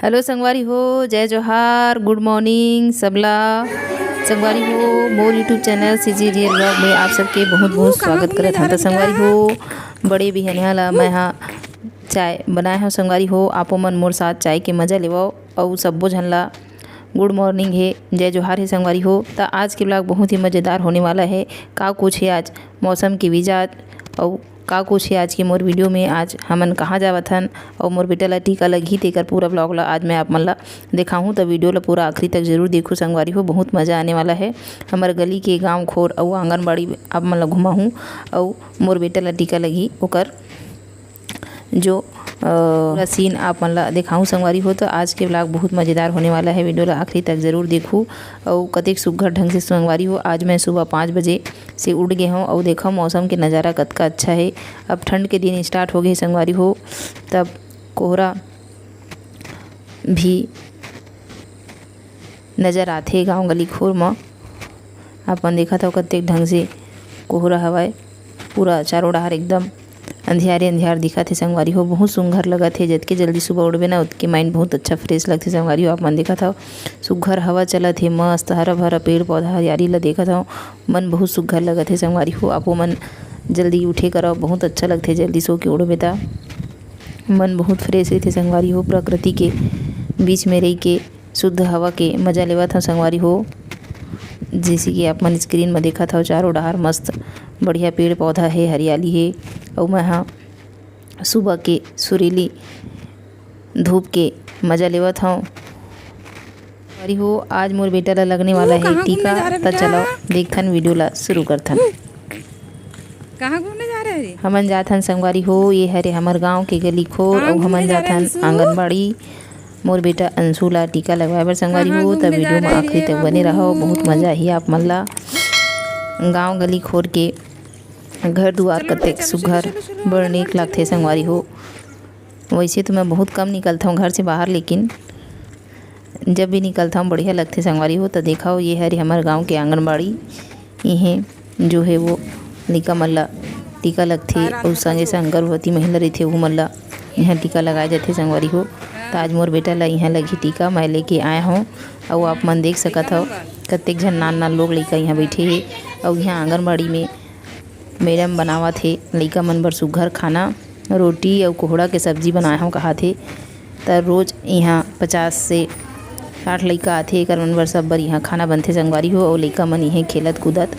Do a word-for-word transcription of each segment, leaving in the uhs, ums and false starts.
Hello संगवारी हो, जय जोहार, गुड मॉर्निंग सबला। संगवारी हो, मोर YouTube channel CG Real Vlog में आप सबके बहुत बहुत स्वागत करत हन। त संगवारी हो, बड़े बिहनिया ला मैं हा चाय बनाए हव संगवारी हो, आपो मन मोर साथ चाय के मजा लेवव। अउ सब्बो झन ला गुड मॉर्निंग हे, जय जोहार हे संगवारी हो। त आज के vlog बहुत ही मजेदार होने वाला हे। का कुछ हे आज मौसम के मिजाज अउ का कुछ हे आज के मोर वीडियो में। आज हमन कहाँ जावत हन अउ मोर बेटा ला टीका लगही, तेकर पूरा vlog ला आज मैं आप मन ला देखाहूँ। त वीडियो ला पूरा आखिरी तक जरूर देखहू संगवारी हो, बहुत मजा आने वाला हे। हमर गली के गाँव खोर अउ आंगनबाड़ी आप मन ला घुमाहूँ अउ मोर बेटा ला टीका लगही ओकर जो अ, पूरा सीन आप मन ला देखाहूँ संगवारी हो। त आज के vlog बहुत मजेदार होने वाला हे, वीडियो ला आखिरी तक जरूर देखहू। अउ कतेक सुग्घर ढंग से संगवारी हो, आज मैं सुबह पाँच बजे से उठ गे हव अउ देखव मौसम के नज़ारा कतका अच्छा हे। अब ठंड के दिन start हो गे हे संगवारी हो, तब कोहरा भी नजर आथे गाँव गली खोर म। आप मन देखत हव कतेक ढंग से कोहरा हवय, पूरा चारों डहार एकदम अंधियारे अंधियार दिखत हे संगवारी हो। बहुत सुंदर लगत हे, जतके जल्दी सुबह उठबे ना ओतके mind बहुत अच्छा fresh लगथे संगवारी हो। आप मन देखत हव सुग्घर हवा चलत हे, मस्त हरा भरा पेड़ पौधा हरियाली ला देखत हव, मन बहुत सुग्घर लगत हे संगवारी हो। आपो मन जल्दी उठे करव, बहुत अच्छा लगथे जल्दी सो के उठबे त मन बहुत fresh रहिथे संगवारी हो। प्रकृति के बीच में रहि के शुद्ध हवा के मजा लेवत हव संगवारी हो। जैसे कि आप मन screen म देखत हव, चारों डहार मस्त बढ़िया पेड़ पौधा हे, हरियाली हे। अउ मैं हा सुबह के सुरीली धूप के मजा लेवत हव। संगवारी हो, आज मोर बेटा ला लगने वाला हे टीका। त चलो देखथन, वीडियो ला शुरू करथन। कहाँ घूमने जा रहे हैं? हमन जाथन संगवारी हो, ये हरे हमर गांव के गली खोर, अउ हमन जाथन आंगनबाड़ी। मोर बेटा अंशु ला टीका लगवाए बर संगवारी हो, त वीडियो में आखिरी तक बने रहव, बहुत मजा आही आप मन ला। गांव गली खोर के घर दुआर कतेक सुघर, बड़ नीक लगथे संगवारी हो। वैसे तो मैं बहुत कम निकलथव घर से बाहर, लेकिन जब भी निकलथव बढ़िया लगथे संगवारी हो। त देखव, ये हरे हमर गांव के आंगनबाड़ी, इहें जो हे वो लइका मन ला टीका लगथे, अउ संगे संग गर्भवती महिला रहिथे, ओहू मन ला इहाँ टीका लगाए जाथे संगवारी हो। त आज मोर बेटा ला इहाँ लगही टीका, मैं लेके आए हव। अउ आप मन देख सकत हव, कतेक झन नान नान लोग लइका इहाँ बइठे हे, अउ इहाँ आंगनबाड़ी में मैडम बनावत हे लइका मन बर सुघर खाना, रोटी अउ कोहड़ा के सब्जी बनाए हव कहाथे। त रोज इहाँ पचास से साठ लइका आथे, एकर मन बर सब बर इहाँ खाना बनथे संगवारी हो। अउ लइका मन इहें खेलत कूदत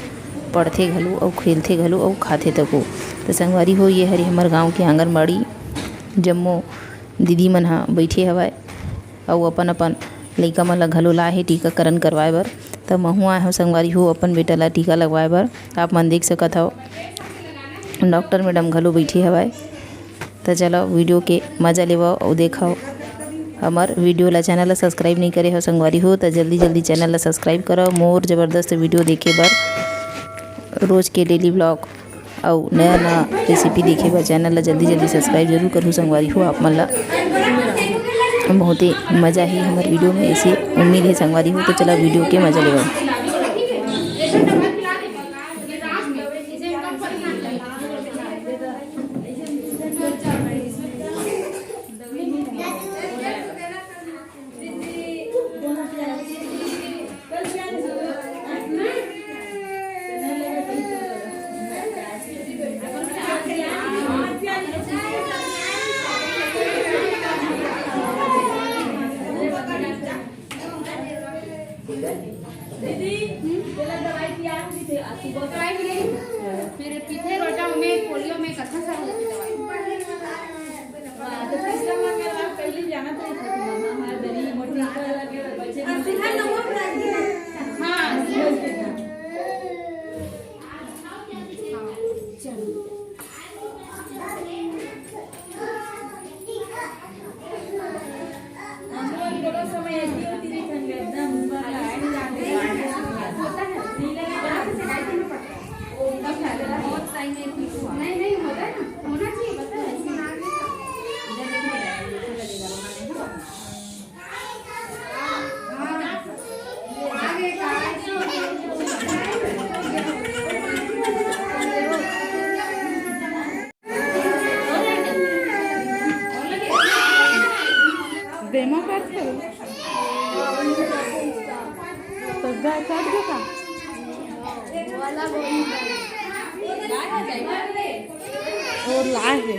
पढ़थे घलो अउ खेलथे घलो अउ खाथे तको। त संगवारी हो, ये हरे हमर गांव के आंगनबाड़ी, जम्मो दीदी मन ह बइठे हवय अउ अपन अपन लइका मन ल घलो लाए हे टीकाकरण करवाए बर। त महूँ आए हव संगवारी हो अपन बेटा ल टीका लगवाए बर। आप मन देख सकत हव डॉक्टर मैडम घलो बइठे हवय। त चलो वीडियो के मजा लेवव अउ देखव हमर वीडियो ल। चैनल ल सब्सक्राइब नइ करे हव संगवारी हो, त जल्दी जल्दी चैनल ल सब्सक्राइब करव मोर जबरदस्त वीडियो देखे बर, रोज के डेली व्लॉग अउ नया नया रेसिपी देखे बर चैनल ला जल्दी जल्दी सब्सक्राइब जरूर करहू संगवारी हो। आप मन ला बहुत ही मजा ही हमर वीडियो में, ऐसे उम्मीद है संगवारी हो। तो चला वीडियो के मजा लेवव। दीदी, तेला दवाई पिया के दीजिए, आज सुबह दवाई मिले। फिर पीते रोटा में पोलियो में कत्था सा होती दवाई। हाँ, तो पिछला बार का बात पहले जाना था, इधर तुम्हारा हमारा दरी मोटी कर लगे और बच्चे भी सीधा नंबर बना दिया। हाँ, चलो। एमा करथे। तो जा, काट दे का? और लाए हे।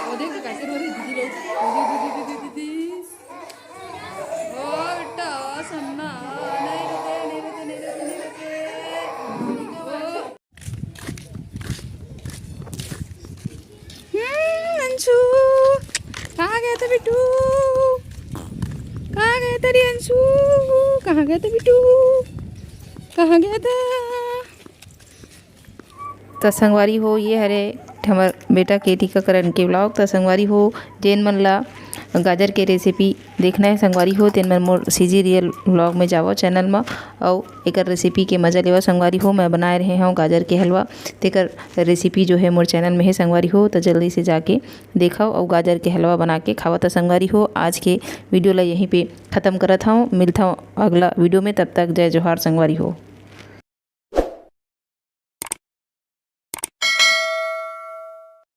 ओ देखो कैसे रो रही दीदी लोग। दीदी, दीदी, दीदी, दीदी। ओ बेटा, ओ सन्ना, नहीं रुके, नहीं रुके, नहीं रुके, नहीं रुके। ओ। हम्म, अंशु, कहाँ गया था बेटू? कहाँ गया था रे अंशु? कहाँ गया था बेटू? कहाँ गया था? त संगवारी हो, ये हरे हमर बेटा के टीकाकरण के vlog। त संगवारी हो, जेन मन ला गाजर के recipe देखना है संगवारी हो, तेन मन मोर CG Real vlog में जावो channel में, अउ एकर recipe के मजा लेवो संगवारी हो। मैं बनाए रहे हूँ गाजर के हलवा, तेकर recipe जो है मोर channel में है संगवारी हो, त जल्दी से जाके देखव अउ गाजर के हलवा बना के खावत संगवारी हो। आज के video ला यहीं पे खत्म करत हूँ, मिलत हूँ अगला video में, तब तक जय जोहार संगवारी हो।